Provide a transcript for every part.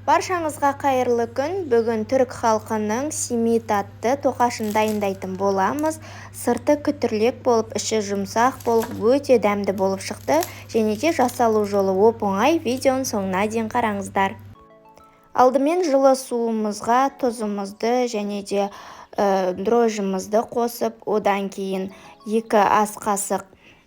Баршаңызға қайырлы күн. Бүгін түрік халқының симит атты тоқашын дайындайтын боламыз. Сырты күтірлек болып, іші жұмсақ болып, өте дәмді болып шықты. Және де жасалу жолы оп-оңай. Видеоның соңына дейін қараңыздар. Алдымен жылы суымызға тұзымызды және де дрожжымызды қосып, одан кейін 2 ас қасық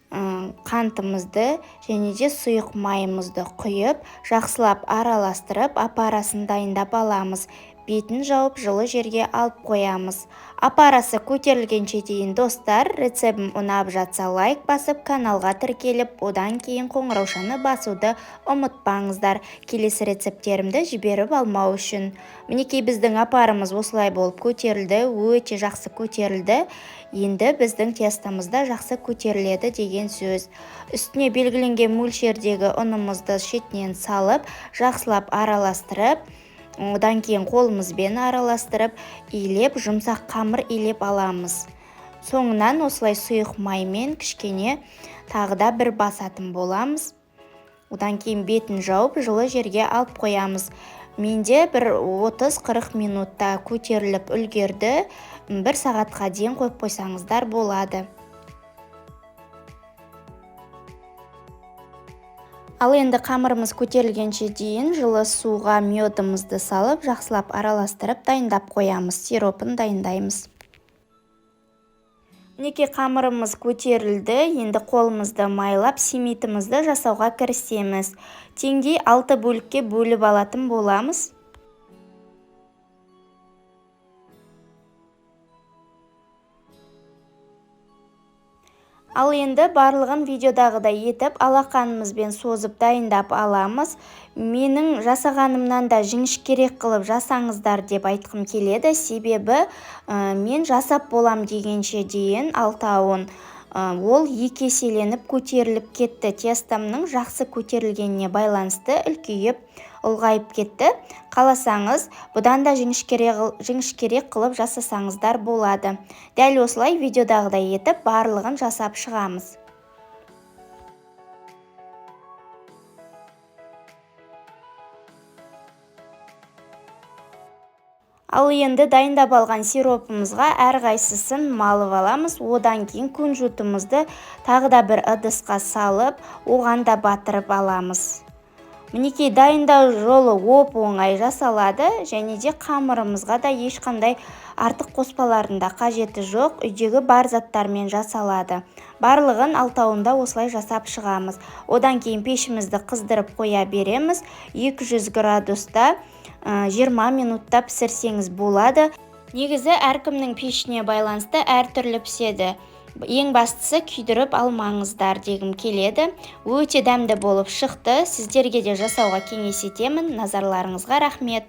қантымызды және де сұйық майымызды құйып, жақсылап араластырып, апарасын дайындап аламыз. Бетін жауып, жылы жерге алып қоямыз. Апарасы көтерілгенше дейін, достар, рецептім ұнап жатса лайк басып, каналға тіркеліп, одан кейін қоңыраушаны басуды ұмытпаңыздар. Келесі рецепттерімді жіберіп алмау үшін. Мінекей біздің апарымыз осылай болып көтерілді, өте жақсы көтерілді. Енді біздің тестомыз да жақсы көтеріледі деген сөз. Үстіне белгіленген мөлшердегі ұнымызды шетінен салып, жақсылап араластырып, одан кейін қолымызбен араластырып, илеп, жұмсақ қамыр илеп аламыз. Соңынан осылай сұйық маймен кішкене тағы да бір басатын боламыз. Одан кейін бетін жауып, жылы жерге алып қоямыз. Менде бір 30-40 минутта көтеріліп үлгерді. 1 сағатқа дейін қойып қойсаңыздар болады. Ал енді қамырымыз көтерілгенше дейін жылы суға медымызды салып, жақсылап араластырып дайындап қоямыз. Сиропын дайындаймыз. Мінекей қамырымыз көтерілді. Енді қолымызды майлап, симитімізді жасауға кірісеміз. Теңдей 6 бөлікке бөліп алатын боламыз. Ал енді барлығын видеодағыдай етіп, алақанымызбен созып дайындап аламыз. Менің жасағанымнан да жіңішкерек қылып жасаңыздар деп айтқым келеді. Себебі, мен жасап болам дегенше дейін алтауын, ол екі еселеніп көтеріліп кетті. Тестомның жақсы көтерілгеніне байланысты үлкейіп, ұлғайып кетті. Қаласаңыз, бұдан да жіңішкерек қылып жасасаңыздар болады. Дәл осылай видеодағыдай етіп барлығын жасап шығамыз. Ал енді дайындап алған сиропымызға әрқайсысын малып аламыз. Одан кейін кунжутымызды тағы да бір ыдысқа салып, оған да батырып аламыз. Мінекей дайындау жолы оп-оңай жасалады, және де қамырымызға да ешқандай артық қоспалардың да қажеті жоқ, үйдегі бар заттармен жасалады. Барлығын алтауында осылай жасап шығамыз. Одан кейін пешімізді қыздырып қоя береміз. 200 градуста 20 минутта пісірсеңіз болады. Негізі әркімнің пешіне байланысты әртүрлі піседі. Ең бастысы күйдіріп алмаңыздар дегім келеді. Өте дәмді болып шықты. Сіздерге де жасауға кеңес етемін. Назарларыңызға рахмет.